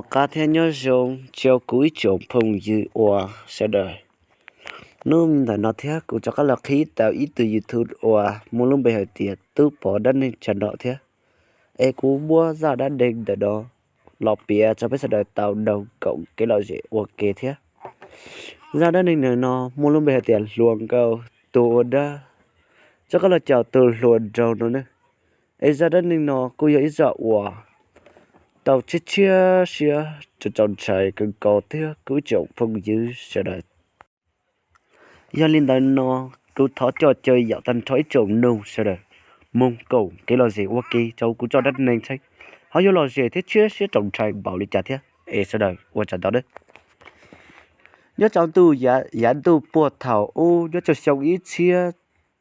Qab thiab nyob zoo rau kuv ib tsoom phooj ywg uas sawv daws. Hnub ntawm no thiab kuv rov qab los qhib tau ib tug YouTube uas muaj lub npe hais tias Tub Pov Dab Neeg Channel thiab. Es kuv muab zaj dab neeg ntawm no los piav rau peb sawv daws tau mloog koom kev lom zem ua ke thiab. Zaj dab neeg ntawm no muaj lub npe hais tias Hluas Nkauj Tus Ua Dab, rov qab los caum tus hluas nraug no ne. Es zaj dab neeg no kuj yog ib zaj uas tau tshiab tshiab siab rau txaus ntshai kawg nkaus thiab kuv ib tsoom phooj ywg sawv daws. Yog li ntawd no, kuv thov coj caw yaum tag nrho ib tsoom mloog sawv daws mus koom kev lom zem ua ke rau kuv zaj dab neeg saib ho yuav lom zem thiab tshiab siab txaus ntshai npaum li cas thiab. Es sawv daws ua tsaug ntau nawb. Nyob rau ntuj, yav ntuj puag thaum ub nyob rau xyoo ib txhiab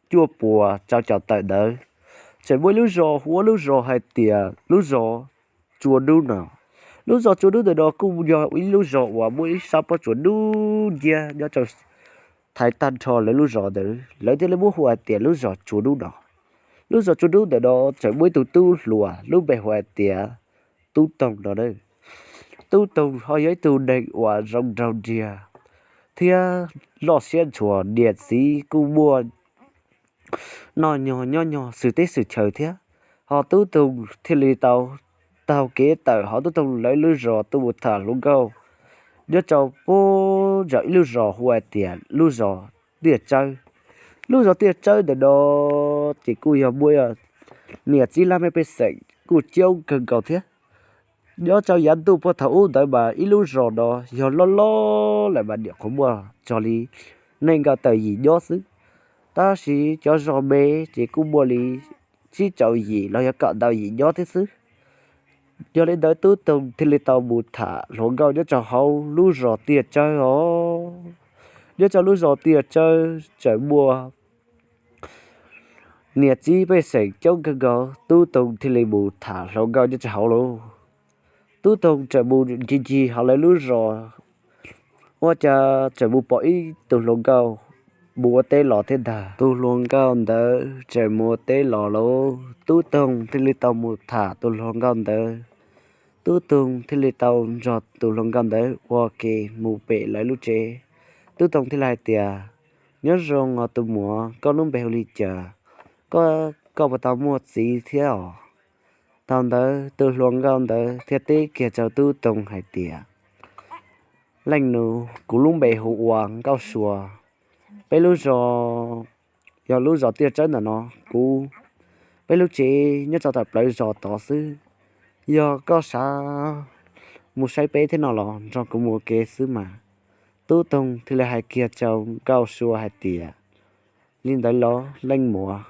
cuaj puas rau caum tawm ntawd, tseem muaj ib lub zos hu ua lub zos hais tias lub zos Tsua Dub no. Lub zos Tsua Dub ntawm no kuj yog ib lub zos uas muaj ib sab pob tsuas dub nciab nyob rau thaiv tag nrho lawv lub zos ntawd, lawv thiaj li muab hu hais tias lub zos Tsua Dub no. Lub zos Tsua Dub ntawm no tseem muaj ib tug tub hluas lub npe hu hais tias Tub Toog no. Tub Toog ho yog ib tug neeg uas zoo nraug nriag thiab loj siab ntshua, niam txiv kuj muaj noj nyog nyob nyog xwm teb xwm chaw thiab. Ho Tub Toog thiaj li tau taug kev tawm hauv Tub Toog lawv lub zos tuaj mus tham hluas nkauj nyob rau puag nram ib lub zos hu hais tias lub zos Tiaj Tsawb. Lub zos Tiaj Tsawb ntawm no ces kuj yog muaj niam txiv laj mej pej xeem kuj coob kawg nkaus thiab. Nyob rau yav ntuj puag thaum ub ntawd mas ib lub zos no yog loj loj lawm mas nyuam qhuav muaj txog li nees nkaum tawm yim nyob xwb, tab sis cov zos me ces kuj muaj li tsib rau yim los yog kaum ntau yim nyob thiab xwb. Yog li ntawd Tub Toog thiaj li tau mus tham hluas nkauj nyob rau hauv lub zos Tiaj Tsawb os. Nyob rau lub zos Tiaj Tsawb tseem muaj niam txiv pej xeem coob kawg nkaus, Tub Toog thiaj li mus tham hluas nkauj nyob rau hauv lauj. Tub Toog tseem mus ncig ncig hauv lawv lub zos, ua cas tseem mus pom ib tug hluas nkauj mus ua teb los thiab ntag. Tus hluas nkauj ntawd tseem mus ua teb los lauj, Tub Toog thiaj li tau mus tham tus hluas nkauj ntawd. Tub Toog thiaj li tau nrog tus hluas nkauj ntawd ua ke mus pem lawv lub tsev. Tub Toog thiaj li hais tias, Nyob zoo os tus muam, koj lub npe hu li cas? Koj, koj puas tau muaj txiv thiab os? Thaum ntawd tus hluas nkauj ntawd thiaj teb kiag rau Tub Toog hais tias, Leej nus, kuv lub npe hu ua Nkauj Sua. Peb lub zos yog lub zos Tiaj Tsawb ntawm no, kuv, peb lub tsev nyob rau tom plawv zos tod xwb. Yog koj xav mus saib peb thiab no los nrog kuv mus ua ke xwb mas. Tub Toog thiaj li hais kiag rau Nkauj Sua hais tias, Li ntawd los leej muam,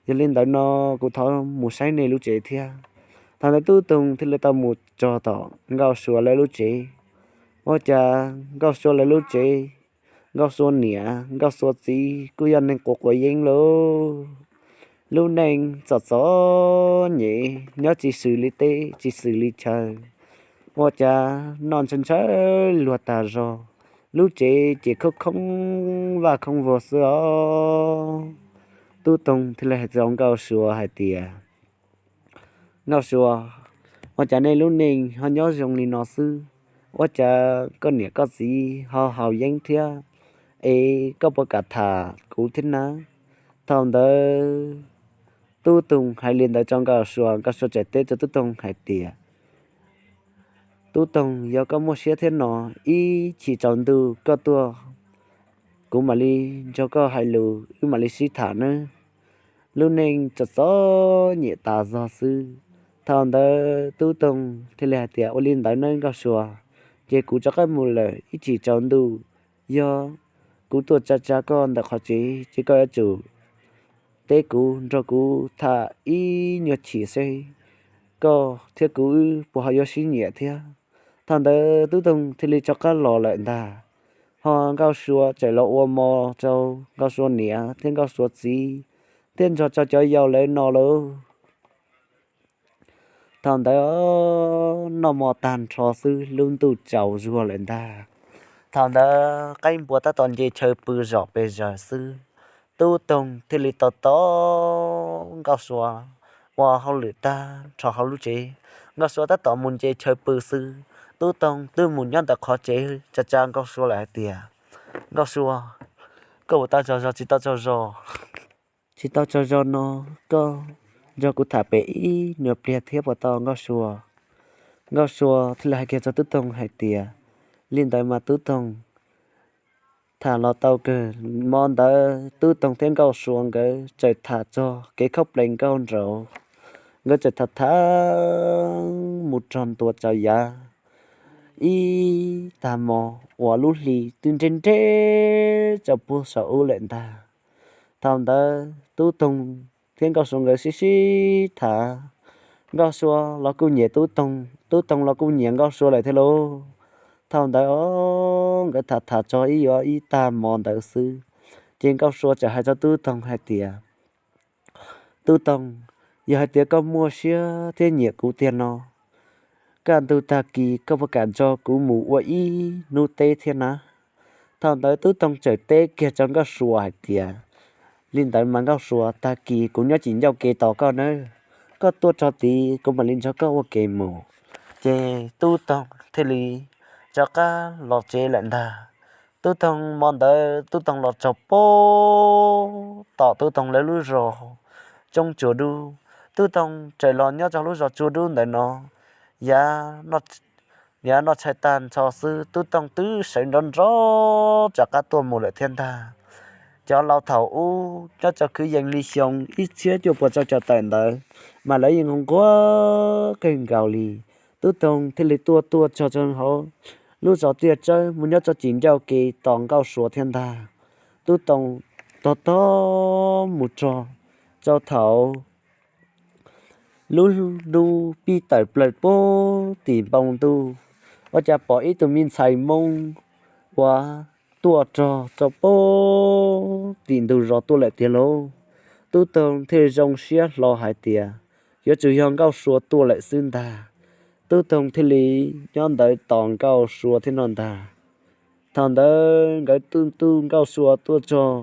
yog li ntawd no kuv thov mus saib nej lub tsev thiab. Thaum ntawd Tub Toog thiaj li tau mus txog tom Nkauj Sua lawv lub tsev. Ua cas Nkauj Sua lawv lub tsev, Nkauj Sua niam Nkauj Sua txiv kuj yog neeg quav quav yeeb lauj. Lub neej txom txom nyem, nyob tsis xws li teb tsis xws li chaw. Ua cas noj ntshaw ntshaw luag tag zog, lub tsev ces khoob khoob vaj khoob vag xwb os. Tub Toog thiaj li hais rau Nkauj Sua hais tias, Nkauj Sua, ua cas nej lub neej ho nyob zoo li no xwb? Ua cas koj niam koj txiv ho haus yeeb thiab, es koj puas kam tham kuv thiab na? Thaum ntawd Tub Toog hais li ntawd rau Nkauj Sua, Nkauj Sua txawm teb rau Tub Toog hais tias, Tub Toog, yog koj muaj siab thiab no, ib chim tsaus ntuj koj tuaj, kuv mam li nrog koj hais lus, wb mam li sib tham nawb. Lub neej txom txom nyem tas zog xwb. Thaum ntawd Tub Toog thiaj li hais tias, Ua li ntawd nawb Nkauj Sua, ces kuv rov qab mus lawm, ib chim tsaus ntuj yog kuv tuaj tsa tsa koj ntawm qhov tsev ces koj yuav tsum teb kuv nrog kuv tham ib nyuag chim seb koj thiab kuv wb puas ho yuav sib nyiam thiab. Thaum ntawd Tub Toog thiaj li rov qab los lawm ntag. Ho Nkauj Sua txawm los ua mov rau Nkauj Sua niam thiab Nkauj Sua txiv thiab nrog rau cov yau lawv no lauj. Thaum ntawd noj mov tag nrho xwb lub ntuj tsaus zuag lawm ntag. Thaum ntawd qaib npua tab tom nce chaw pw zom pes zaws xwb. Tub Toog thiaj li tau tos Nkauj Sua ua hauj lwm tag nrho hauv lub tsev. Nkauj Sua tab tom mus nce chaw pw xwb, Tub Toog twb mus nyob ntawm qhov tsev tsa tsa Nkauj Sua lawm hais tias, Nkauj Sua, koj puas tau tsaug zog? Tsis tau tsaug zog. Tsis tau tsaug zog no, koj nrog kuv tham pem ib nyuag pliag thiab puas tau, Nkauj Sua? Nkauj Sua thiaj li hais kiag rau Tub Toog hais tias, Li ntawd mas Tub Toog, tham los tau kawg. Hmo ntawd Tub Toog thiab Nkauj Sua nkawd txawm tham txog kev khaub plees nkauj nraug. Nkawd txawm tham tham mus txog ntua tsaus yav ib tag hmo uas lub hli twb nreb nreb rau puag saum ub lawm ntag. Thaum ntawd Tub Toog thiab Nkauj Sua nkawd sib sib tham, Nkauj Sua los kuj nyiam Tub Toog, Tub Toog los kuj nyiam Nkauj Sua lawm thiab lauj. Thaum ntawd os, nkawd tham tham txog ib yuav ib tag hmo ntawd xwb, ces Nkauj Sua txawm hais rau Tub Toog hais tias, Tub Toog, yog hais tias koj muaj siab thiab nyiam kuv tiag no, kaj ntug tag kis koj puas kam nrog kuv mus ua ib hnub teb thiab na? Thaum ntawd Tub Toog txawm teb kiag rau Nkauj Sua hais tias, Li ntawd mas Nkauj Sua, tag kis kuv nyob tsis ncauj ke tos koj nawb. Koj tuaj txog tid kuv mam li nrog koj ua ke mus. Ces Tub Toog thiaj li rov qab los tsev lawm ntag. Tub Toog hmo ntawd Tub Toog los txog puag tom Tub Toog lawv lub zos Tsoob Tsua Dub. Tub Toog txawm los nyob rau lub zos Tsua Dub ntawd no, yav yav noj tshais tag nrho xwb, Tub Toog twb sawv nrov nrov rov qab tuaj mus lawm thiab ntag. Cov laus thaum ub nyob rau kwv yees li xyoo ib txhiab cuaj puas rau caum tawm ntawd, mas lawv yeej nquag kawg nkaus li. Tub Toog thiaj li tuaj tuaj txog rau hauv lub zos Tiaj Tsawb mus nyob rau tsis ncauj ke tos Nkauj Sua thiab ntag. Tub Toog tog tog mus txog rau thaum lub hnub pib tawm plaws puag tim npoo ntuj, ua cas pom ib tug me ntxhais Hmoob uas tuaj rog rau puag tim ntug zos tuaj lawm tiag lauj. Tub Toog thiaj zoo siab hlo hais tias, Yuav tsum yog Nkauj Sua tuaj lawm xwb ntag. Tub Toog thiaj li nyob ntawd tos Nkauj Sua thiab no ntag. Thaum ntawd nkawd twb ntuj Nkauj Sua tuaj txog